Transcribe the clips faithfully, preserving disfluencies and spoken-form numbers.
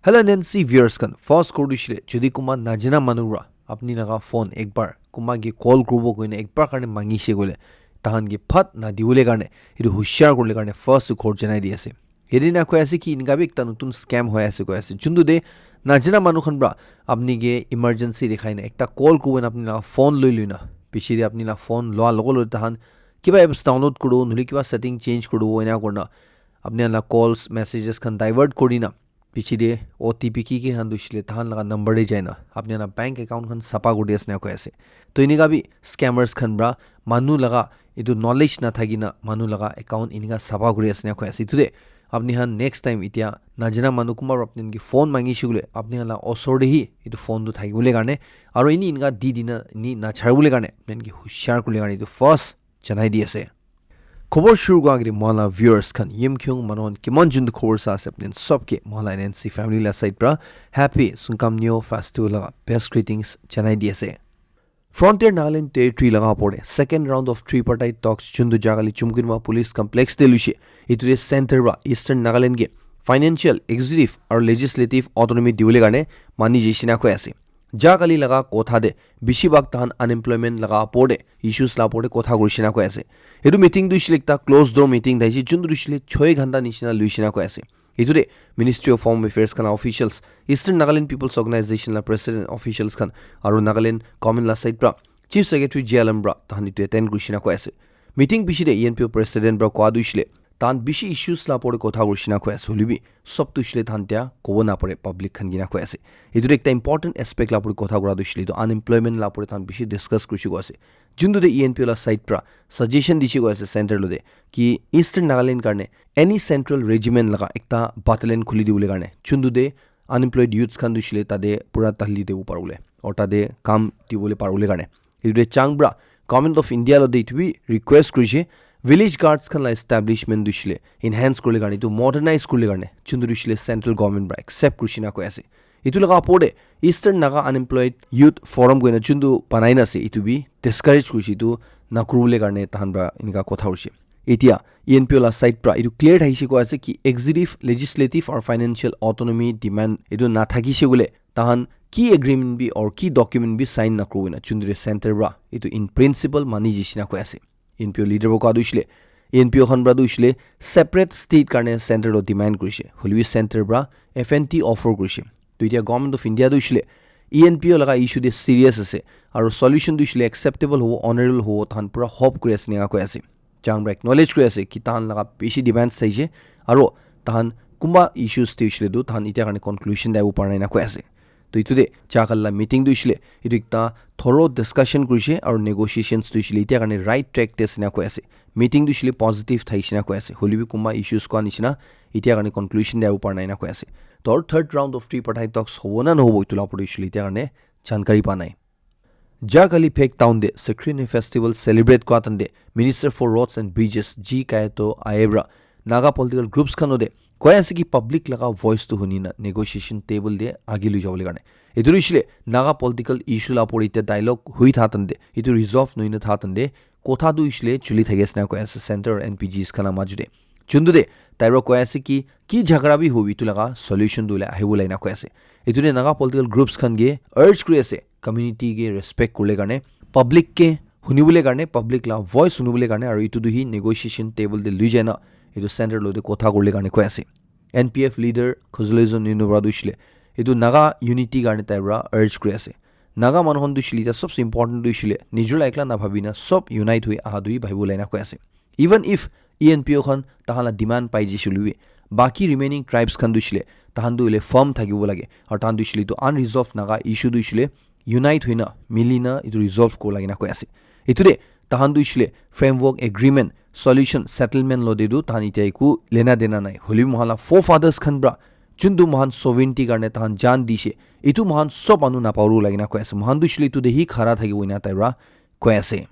Hello N N C viewers khan, first kuri dishile, jodi kuma najana manu pra apni laga phone ekbar kuma ke call kuribo koina ekbar karne mangishe koile, tahan ke phat na diwole karne etu hushar kurle karne first ghor janai di ase. Yate na koi ase ki enika bi ekta notun scam hoi ase koi ase. Juntu de najana manu khan pra apni ke emergency dikhai na ekta call kuribo na apni laga phone loi loi na, piche de apni laga phone loa logo loi tahan kiba apps download kuribo, nohole kiba setting change kuribo, ena kurna apni laga calls, messages khan divert kuri na piche de O T P ki ki khan dusile tahan laga number de jai na apni laga bank account khan sapa kuri ase na koi ase. To enika bi scammers khan pra manu laga etu knowledge na thaki na manu laga account enika sapa kuri ase na koi ase. Etu de apni khan next time itia najana manu kumba pra apni khan ke phone mangishe koile apni khan laga osor de hi etu phone tu thaki bole karne aro ini enika di dina ni nachari bole karne apni khan ke hushar kurle karne etu first janai di ase. Khobor shuru kura agete mohan la viewers khan, yim kyung manu khan kiman juntu khobor sa ase apni khan sob ke mohan la N N C family la side pra happy Sungkam Nyo festival laga best greetings janai di ase. Frontier Nagaland Territory laga opor te second round of tripartite talks juntu jagale Chumkinma Police Complex te luishe. Etu te center pra Eastern Nagaland ke financial, executive aru legislative autonomy diwole karne mani jishe na koi ase. Jagale laga kotha te bishi bhag tahan unemployment laga opor te issues la opor te kotha kurishe na koi ase. Etu meeting tu hoishe le ekta closed door meeting thaishe, juntu tu hoishe le choi ghanta nishina luishe na koi ase. Etu te Ministry of Home Affairs khan la officials, Eastern Nagaland People's Organization la president officials khan, aru Nagaland government la side pra Chief Secretary J L M pra tahan etu attend kurishe na koi ase. Meeting piche te E N P O president pra koa tu hoishe le tahan bishi issues la opor te kotha kurishe na koi ase, hoile bi sob tu hoishe le tahan tia kobo na pare public khan ke na koi ase. Etu tu ekta important aspect la opor te kotha kura tu hoishe le etu unemployment la opor te tahan bishi discuss kurishe koi ase. Juntu te E N P O la side pra suggestion dishe koi ase center lo te ki Eastern Nagaland karne any central regiment laga ekta battalion khuli diwole karne, juntu te unemployed youths khan tu hoishe le tate pura tali dibo paribole aru tate kam dibole paribole karne. Etu te chang pra Government of India lo te etu bi request kurishe, village guards khan la establishment tu hoishe le enhance kuribole karne, etu modernize kuribole karne juntu tu hoishe le central government pra accept kurishe na koi ase. Etu laga opor te Eastern Naga Unemployed Youth Forum koina juntu banai na ase, etu bi discourage kurishe, etu na kuribole karne tahan pra enika kotha hoishe. Etia E N P O la side pra etu clear thaishe koi ase ki executive, legislative aru financial autonomy demand etu na thakishe koile tahan ki agreement bi or ki document bi sign na kuribo na juntu te center pra etu in principle mani jishe na koi ase. E N P O leader bo koa tu hoishe le, E N P O khan pra tu hoishe le separate state karne center lo demand kurishe, hoile bi center pra F N T offer kurishe. To etia Government of India tu hoishe le E N P O laga issue te serious ase aru solution tu hoishe le acceptable hobo, honorable hobo, tahan pura hope kuri ase enika koi ase. Chang pra acknowledge kuri ase ki tahan laga bishi demands thaishe aru tahan kumba issues te hoishe le tu tahan etia karne conclusion te ahibo para nai na koi ase. To etu te jagale la meeting tu hoishe le etu ekta thorough discussion kurishe aru negotiations tu hoishe le etia karne right track te ase na koi ase. Meeting tu hoishe le positive thaishe na koi ase, hoile bi kumba issues koa nishina etia karne conclusion te ahibo para nai na koi ase. To third round of tripartite talks hobo na nohobo etu la opor te hoishe le etia karne jankari pa nai. Jagale Phek town te Sekrene festival celebrate kura time te Minister for Roads and Bridges G Kato Aye pra Naga political groups khan lo te koi ase ki public laga voice tu huni na negotiation table te age loi jabole karne. Etu hoishe le Naga political issue la opor te dialogue hui tha time te, etu resolve nahoi na tha time te kotha tu hoishe le chuli thaki ase na koi ase center aru N P Gs khan la majo te. Juntu te tai pra koi ase ki ki jhagara bi hobi etu laga solution tu hoile ahibo lai na koi ase. Etu te Naga political groups khan ke urge kuri ase community ke respect kuribole karne, public ke hunibole karne, public la voice hunibole karne aru etu tu hi negotiation table te loi jai na etu center lo te kotha kuribole karne koi ase. N P F leader Khuzaleison Nuno pra tu hoishe le etu Naga unity karne tai pra urge kuri ase. Naga manu khan tu hoishe le etia sobse important tu hoishe le nijor la ekla na bhabi na sob unite hoi aha tu hi bhabibo lai na koi ase. Even if E N P O khan tahan la demand pai jishe hoile bi, baki remaining tribes khan tu hoishe le tahan tu hoile firm thakibo lage. Aru tahan tu hoishe le etu unresolved Naga issue tu hoishe le unite hoi na, mili na etu resolve kuribo lage na koi ase. Etu te tahan tu hoishe le framework agreement, solution, settlement lo te tu tahan etia eku lena dena nai. Hoile bi moikhan la forefathers khan pra juntu moikhan sovereignty karne tahan jaan dishe, etu moikhan sob manu napahoribo lage na koi ase. Moikhan tu hoishe le etu te hi khara thakibo ena tai pra koi ase.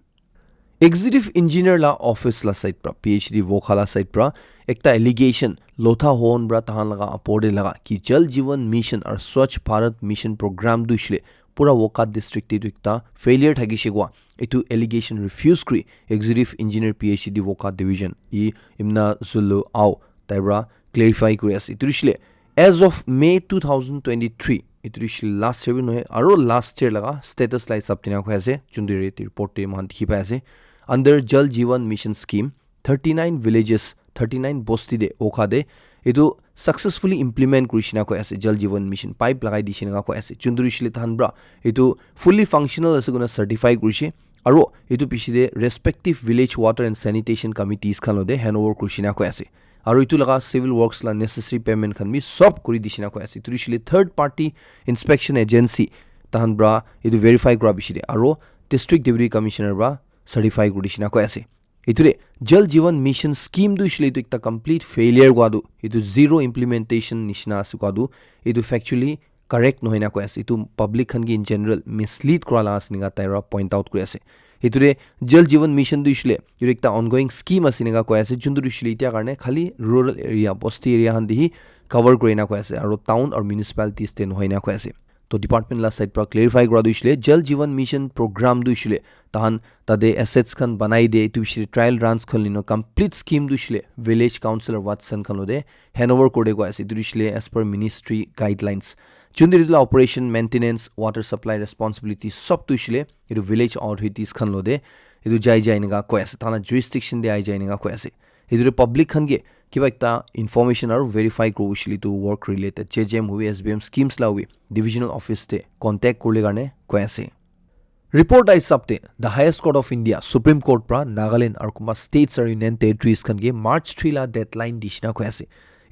Executive Engineer la office la side pra, P H D Wokha la side pra, ekta allegation lotha hon pra tahan laga apor te laga ki Jal Jeevan Mission aru Swachh Bharat Mission program tu hoishe le pura Wokha district te tu ekta failure thakishe koa. Etu allegation refuse kuri Executive Engineer P H D Wokha Division, E Imna Zulu Au, tai pra clarify kuri ase. Etu hoishe le As of May two thousand twenty-three, itu hoishe last year bi nohoi, aro last year laga status la hisab te ena koi ase, juntu ri report te moikhan dikhi pai ase. Under Jal Jeevan Mission scheme, thirty-nine villages, thirty-nine bosti te, Wokha te, itu successfully implement kurishe na koi ase, Jal Jeevan Mission pipe lagai dishe na koi ase. Juntu hoishe le tahan pra itu fully functional ase koina certify kurishe, aro itu piche te respective village water and sanitation committees khan lo te handover kurishe na koi ase. Aro itu laga civil works la necessary payment khan bi sob kuri dishe na koi ase. Itu hoishe le third party inspection agency tahan pra itu verify kura piche te, aro district deputy commissioner pra certify kuri dishe na koi ase. Itu te Jal Jeevan Mission scheme tu hoishe le itu ekta complete failure kua tu, itu zero implementation nishina ase kua tu, itu factually correct nohoi na koi ase. Itu public khan ke in general mislead kura la ase ena tai pra point out kuri ase. Itu te Jal Jeevan Mission tu hoishe le itu ekta ongoing scheme ase ena koi ase, juntu tu hoishe le itya karne khali rural area, bosti area khan te hi cover kuri na koi ase, aro town or municipalities te nohoi na koi ase. To department la side pra clarify kura tu hoishe le Jal Jeevan Mission program tu hoishe le tahan tate assets khan banai de, itu hoishe le trial runs khan lino complete scheme tu hoishe le village council or Watson khan lo te handover kuri de koi ase. Itu hoishe le as per ministry guidelines. Juntu itu la operation, maintenance, water supply responsibility sob tu hoishe le itu village authorities khan lo te itu jai jai ena koi ase. Tahan la jurisdiction te ai jai ena koi ase. Itu te public khan ke kiba ekta information aro verify kuri hoishe le itu work related J J M hobi, S B M schemes la hobi, divisional office te contact kurle karne koi ase. Report la hisab te, the highest court of India, Supreme Court pra Nagaland aro kunba states aro union territories khan ke March three la deadline dishe na koi ase.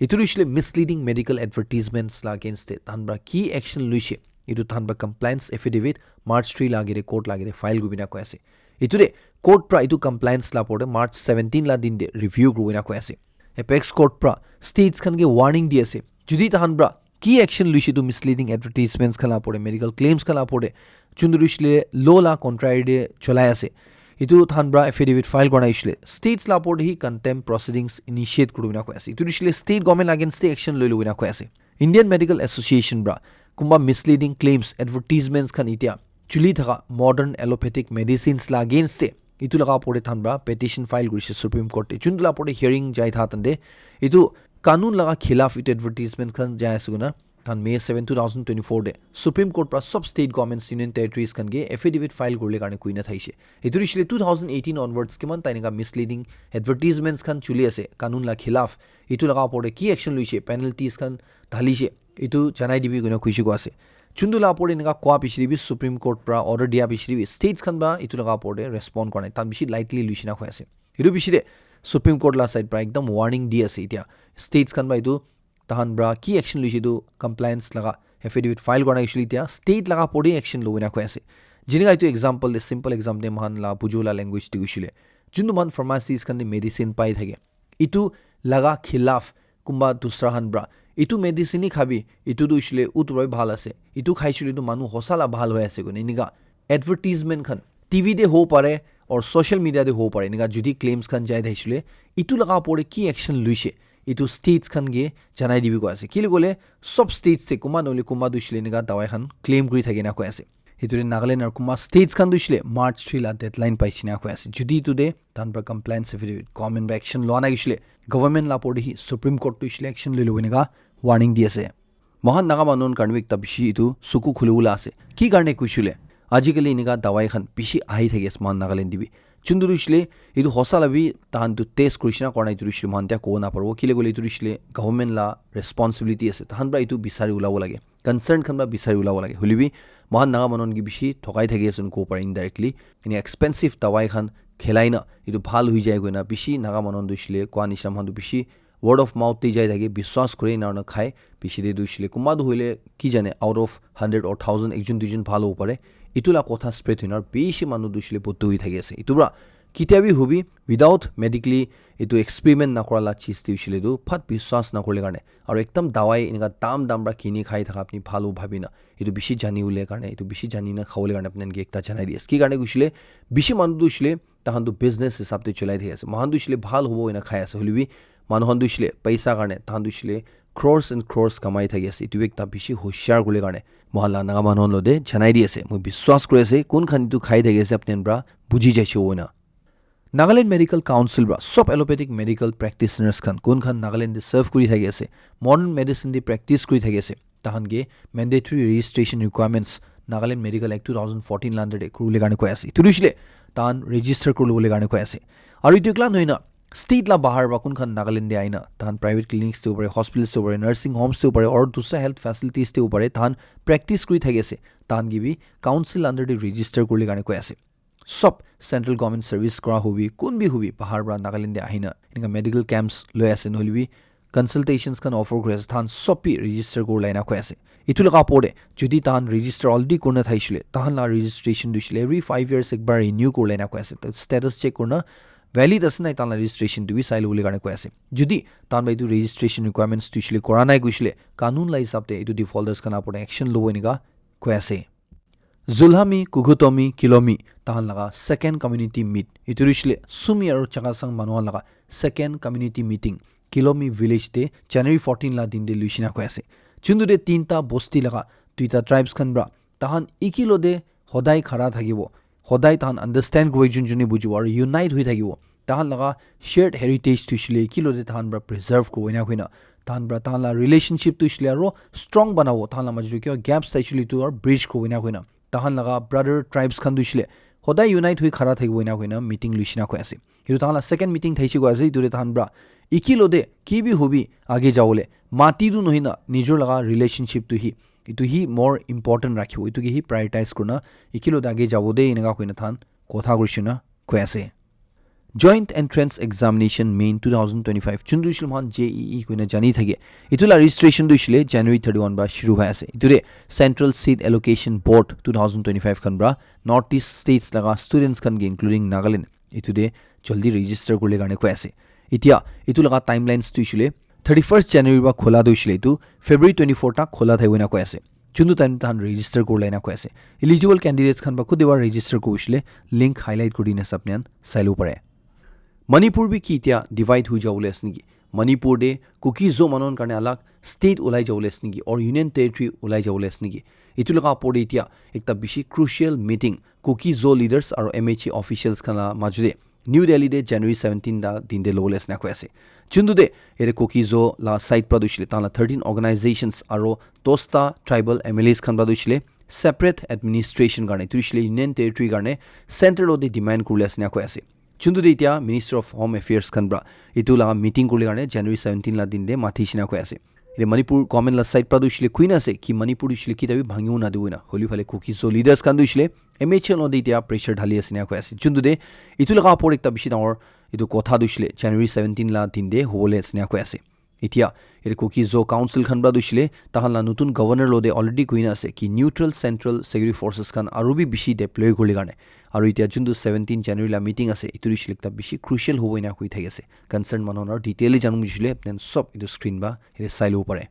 Itu hoishe le misleading medical advertisements la against te tahan pra ki action luishe, itu tahan pra compliance affidavit March three la agete, court la agete file kuri na koi ase. Itu te court pra itu compliance la opor te March seventeen la din te review kuri na koi ase. Apex court pra states khan ke warning di ase, jodi tahan pra ki action luishe itu misleading advertisements khan la opor te, medical claims khan la opor te, juntu hoishe le law la contrary te cholai ase, itu tahan pra affidavit file kura na hoishe le states la opor te hi contempt proceedings initiate kuribo na koi ase. Itu hoishe le state government against te action loi lobo na koi ase. Indian Medical Association pra kunba misleading claims, advertisements khan itya chuli thaka modern allopathic medicines la against te itu laga opor te tahan pra petition file kurishe Supreme Court te. Juntu la opor te hearing jai tha tante itu kanun laga khilaf itu advertisement khan jai ase koina tahan May seven, two thousand twenty-four te Supreme Court pra sob state governments, union territories khan ke affidavit file kurle karne koi na thaishe. Itu hoishe le two thousand eighteen onwards kiman ta eneka misleading advertisements khan chuli ase kanun la khilaf, itu laga opor te ki action luishe, penalties khan dhalishe, itu janai dibi koina kuishe koi ase. Juntu la opor te eneka kua piche te bi Supreme Court pra order dia piche te bi states khan pra itu laga opor te respond kura nai, tahan bishi lightly luishe na koi ase. Itu piche te Supreme Court la side pra ekdam warning di ase itya states khan pra itu tahan pra ki action luishe itu compliance laga affidavit file kura na hoishe le itya state laga opor te action lobo na koi ase. Jeneka itu example te, simple example te moikhan la bujo la language te hoishe le, juntu moikhan pharmacies khan te medicine pai thake, itu laga khilaf kunba dusra khan pra itu medicine hi khabi, itu tu hoishe le utu pra bhal ase, itu khaishe le itu manu hosa la bhal hoi ase koina eneka advertisement khan T V te hobo pare or social media te hobo pare, eneka jodi claims khan jai thaishe le itu laga opor te ki action luishe, itu states khan ke janai dibi koi ase. Kile koile sob states te kunba nohole kunba tu hoishe le eneka dawai khan claim kuri thake na koi ase. Itu te Nagaland aro kunba states khan tu hoishe le March three la deadline paishe na koi ase. Jodi itu te tahan pra compliance affidavit, government pra action loa nai hoishe le, government la opor te hi Supreme Court tu hoishe le action loi lobo eneka warning di ase. Moikhan Naga manu khan karne bi ekta bishi itu suku khuli bole ase. Ki karne kuishe le, ajikali eneka dawai khan bishi ahi thaki ase moikhan Nagaland te bi. Juntu hoishe le itu hosa la bi tahan tu test kurishe na kura nai itu hoishe le moikhan tia kobo na paribo. Kile koile itu hoishe le government la responsibility ase. Tahan pra itu bisari ulabo lage. Concern khan pra bisari ulabo lage. Hoile bi moikhan Naga manu khan ke bishi thokai thaki ase kobo pare indirectly. Ene expensive dawai khan khilai na itu bhal hoi jai koina bishi Naga manu khan tu hoishe le kua nishina moikhan tu bishi word of mouth te jai thake, biswas kure ena kurina khai, piche te tu hoishe le kunba tu hoile ki jane out of hundred or thousand ekjon duijon bhal hobo pare. Itu la kotha spread hoina bishi manu tu hoishe le bhorti hoi thaki ase. Itu pra ketia bi hobi without medically itu experiment na kura la cheez te hoishe le tu phat biswas na kurle karne aro ekdam dawai eneka dam dam pra kini khai thaka apni bhal hobo bhabi na itu bishi jani bole karne, itu bishi jani na khabole karne apni khan ke ekta janai di ase. Ki karne hoishe le bishi manu tu hoishe le tahan tu business hisab te cholai thaki ase. Moikhan tu hoishe le bhal hobo ena khai ase. Hoile bi manu khan tu hoishe le paisa karne, tahan tu hoishe le crores and crores kamai thaki ase. Itu ekta bishi hoshiar kurle karne moikhan la Naga manu khan lo te janai di ase. Moi biswas kuri ase, kun khan itu khai thaki ase, apni khan pra buji jaise hoina. Nagaland Medical Council pra sob allopathic medical practitioners khan kun khan Nagaland te serve kuri thaki ase, modern medicine te practice kuri thaki ase, tahan ke mandatory registration requirements Nagaland Medical Act two thousand fourteen la under te kuribole karne koi ase. Itu hoishe le tahan register kuribole karne koi ase. Aru itu ekla nohoi na, state la bahar pra kun khan Nagaland te aina tahan private clinics te hobo pare, hospitals te hobo pare, nursing homes te hobo pare, or dusra health facilities te hobo pare, tahan practice kuri thaki ase, tahan ke bi council under te register kuribole karne koi ase. Sob central government service kura hobi, kun bi hobi, bahar pra Nagaland te ahina eneka medical camps loi ase, nohole bi consultations khan offer kuri ase, tahan sob bi register kuribole ena koi ase. Itu laga opor te jodi tahan register already kurina thaishe le, tahan la registration tu hoishe le every five years ekbar renew kuribole ena koi ase. Ta status check kurina valid ase nai tahan la registration tu bi sai lobole karne koi ase. Jodi tahan pra itu registration requirements tu hoishe le kora nai koishe le, kanun la hisab te itu defaulters khan opor te action lobo eneka koi ase. Zulhami, Kukutomi, Kilomi, tahan laga second community meet. Itu hoishe le Sumi aru Chakhesang manu khan laga second community meeting Kilomi village te January fourteen la din te luishina koi ase. Juntu te tinta bosti laga duita tribes khan pra tahan ikilo te hodai khara thakibo, hodai tahan understand kuribo, jun juni bujibo aru unite hoi thakibo. Tahan laga shared heritage tu hoishe le ikilo te tahan pra preserve kuribo ena koina tahan pra tahan la relationship tu hoishe le aro strong banabo, tahan la majot te kiba gaps thaishe le itu aro bridge kuribo ena koina tahan laga brother tribes khan tu hoishe le hodai unite hoi khara thakibo ena koina meeting luishina koi ase. Itu tahan la second meeting thaishe koi ase, itu te tahan pra ikilo te ki bi hobi age jabole mati tu nohoi na nijor laga relationship tu hi, itu hi more important rakhibo, itu ke hi prioritize kurina ikilo te age jabo de eneka koina tahan kotha kurishina koi ase. Joint Entrance Examination Main two thousand twenty-five, juntu hoishe le moikhan J E E koina jani thake. Itu la registration tu hoishe le January thirty-one pra shuru hoi ase. Itu te Central Seat Allocation Board two thousand twenty-five khan pra North East states laga students khan ke including Nagaland itu te jaldi register kuribole karne koi ase. Itya itu laga timelines tu hoishe le thirty-first January pra khola tu hoishe le itu February twenty-four tak khola thakibo ena koi ase. Juntu time tahan register kuribole ena koi ase. Eligible candidates khan pra kode pra register kuribo hoishe le link highlight kuri dina sab khan sai lobo pare. Manipur bi ki itya divide hoi jabole ase naki? Manipur te Kuki Zo manu khan karne alag state ulai jabole ase naki or union territory ulai jabole ase naki? Itu laga opor te itya ekta bishi crucial meeting Kuki Zo leaders aru M H A officials khan la majot te New Delhi te January seventeen la din te lobole ase ena koi ase. Juntu te yate Kuki Zo la side pra tu hoishe le tahan la thirteen organizations aru dosta tribal M L As khan pra tu hoishe le separate administration karne, itu hoishe le union territory karne center lo te demand kuribole ase ena koi ase. Juntu te itya Minister of Home Affairs khan pra itu laga meeting kuribole karne January seventeen la din te mati shina koi ase. Ite Manipur government la side pra tu hoishe le koi na ase ki Manipur tu hoishe le kita bi bhangibo nadibo na. Holi phale Kuki Zo leaders khan tu hoishe le M H A lo te itya pressure dhali ase ena koi ase. Juntu te itu laga opor ekta bishi dangor itu kotha tu hoishe le January seventeen la din te hobole ase ena koi ase. Itya ite Kuki Zo Council khan pra tu hoishe le tahan la notun governor lo te already koi na ase ki neutral central security forces khan aru bi bishi deploy kuribole karne. Aru itya juntu seventeen January la meeting ase, itu tu hoishe le ekta bishi crucial hobo ena koi thaki ase. Concern manu khan aru detail te janibo hoishe le then sob itu screen pra ite sai lobo pare.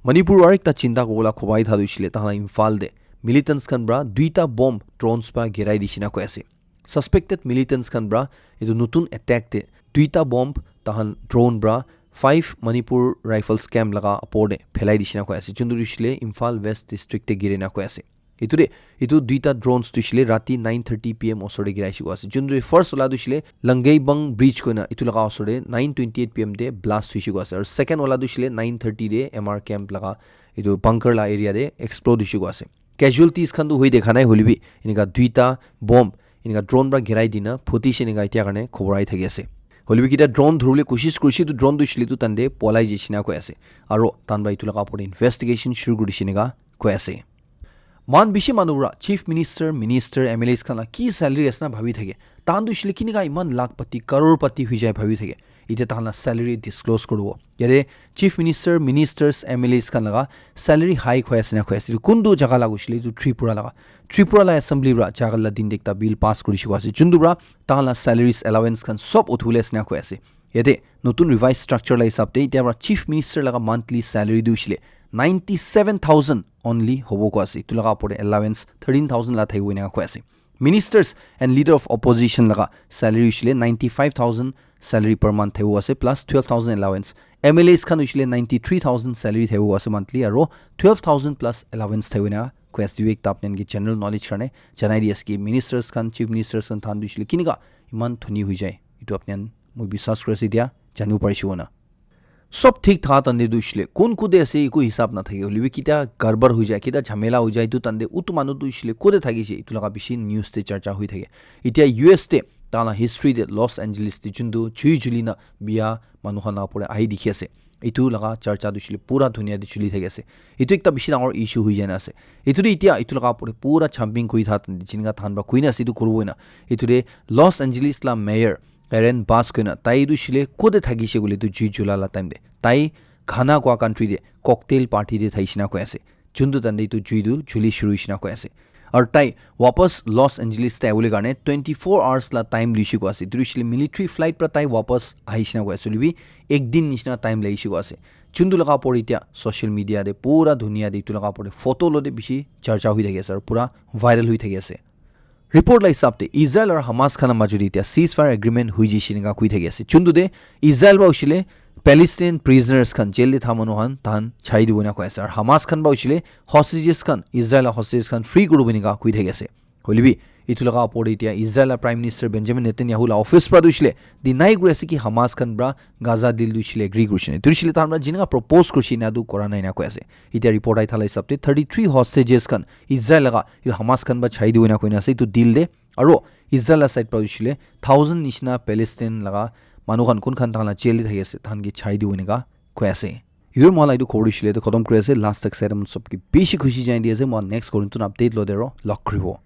Manipur aru ekta chinta kuribo la khobor thakibo hoishe le tahan la Imphal te militants khan pra duita bomb drones pra girai dishina koi ase. Suspected militants khan pra itu notun attack te duita bomb tahan drone pra five Manipur Rifles camp laga opor te phelai dishina koi ase. Juntu tu hoishe le Imphal West district te girina koi ase. Itu te itu duita drones tu hoishe le rati nine thirty P M osor te girai she koi ase. Juntu first wala tu hoishe le Langeibang bridge koina itu laga osor te nine twenty-eight P M te blast hoishe koi ase. Aru second wala tu hoishe le nine thirty te M R camp laga itu bunker la area te explode hoishe koi ase. Casualties khan tu hoi dekha nai, holi bi eneka duita bomb eneka drone pra girai dina phutishe eneka itya karne khobor ahi thaki ase. Holi bi kita drone dhuribole koshish kurishe, itu drone tu hoishe le itu tante polai jaishe ena koi ase. Aru tahan pra itu laga opor te investigation shuru kuri dishe eneka koi ase. Moikhan bishi manu pra chief minister, minister, M L As khan la ki salary ase na bhabi thake. Tahan tu hoishe le kineka iman lakh pati, crore pati hoi jai bhabi thake. Itya tahan la salary disclose kuribo. Yate chief minister, ministers, M L As khan laga salary high hoi ase na koi ase. Itu kuntu jaga laga hoishe le itu Tripura laga. Tripura la assembly pra jaga la din te ekta bill pass kurishe koi ase. Juntu pra tahan la salaries, allowance khan sob uthibole ase na koi ase. Yate notun revised structure la hisab te itya pra chief minister laga monthly salary tu hoishe le ninety seven thousand only hobo koi ase. Itu laga opor te allowance thirteen thousand la thakibo eneka koi ase. Ministers and leader of opposition laga salary hoishe le ninety five thousand salary per month thakibo ase plus twelve thousand allowance. M L As khan hoishe le ninety three thousand salary thakibo ase monthly aru twelve thousand plus allowance thakibo eneka koi ase. Itu ekta apni khan ke general knowledge karne janai di ase ki ministers khan, chief ministers khan tahan tu hoishe le kineka iman dhoni hoi jai. Etu apni khan moi biswas kuri ase, etia janibo parise koina. Sob thik thaka tande tu hoishe le, kun kute ase, eku hisab nathake. Hoile bi kita garbar hoi jai, kita jhamela hoi jai, etu tande utu manu tu hoishe le kute thakishe, etu laga bishi news te charcha hoi thake. Etia U S te, tala history te, Los Angeles te, juntu jui juli na bia manu khan la upor te ahi dikhi ase. Etu laga charcha tu hoishe le pura dunia te chuli thaki ase. Etu ekta bishi dangor issue hoi jai na ase. Etu te etia, etu laga upor te pura jumping kuri thaka tande, jinka than pra koi na ase, etu kuribo na. Etu te Los Angeles la mayor, Karen Bass koina, tai tu hoishe le kote thakishe koile tu jui jula la time te. Tai Ghana koa country te cocktail party te thaishe na koi ase. Juntu tande tu jui tu juli shuru hoishe na koi ase. Aru tai wapas Los Angeles te ahibole karne twenty-four hours la time luishe koi ase. Tu hoishe le military flight pra tai wapas ahishe na koi ase. Hoile bi ek din nishina time lagishe koi ase. Juntu laga upor etia social media te pura dunia te etu laga upor te photo lo te bishi charcha hoi thaki ase aru pura viral hoi thaki ase. Report la hisab te Israel aru Hamas khan la majot te etia ceasefire agreement hoi jishe eninka koi thaki ase. Juntu te Israel pra hoishe le Palestinian prisoners khan, jail te tha manu khan, tahan chari dibo ena koi ase. Aru Hamas khan pra hoishe le hostages khan, Israel la hostages khan free kuribo eninka koi thaki ase. Hoile bi, etu laga upor te etia Israel la Prime Minister Benjamin Netanyahu la office pra tu hoishe le deny kuri ase ki Hamas khan pra Gaza deal tu hoishe le agree kurishe. Tu hoishe le tahan pra jinika propose kurishe na tu kora nai na koi ase. Etia report ahi thala hisab te thirty-three hostages khan Israel laga etu Hamas khan pra chari dibo ena koi na ase etu deal te. Aro Israel la side pra hoishe le thousand nishina Palestine laga manu khan kun khan tahan la jail te thaki ase, tahan ke chari dibo eninka koi ase. Etu moi la etu khobor hoishe le etu khotom kuri ase. Last tak side mon sob ke bishi khushi janai di ase. Moi next khobor notun update lo de aro log kuribo.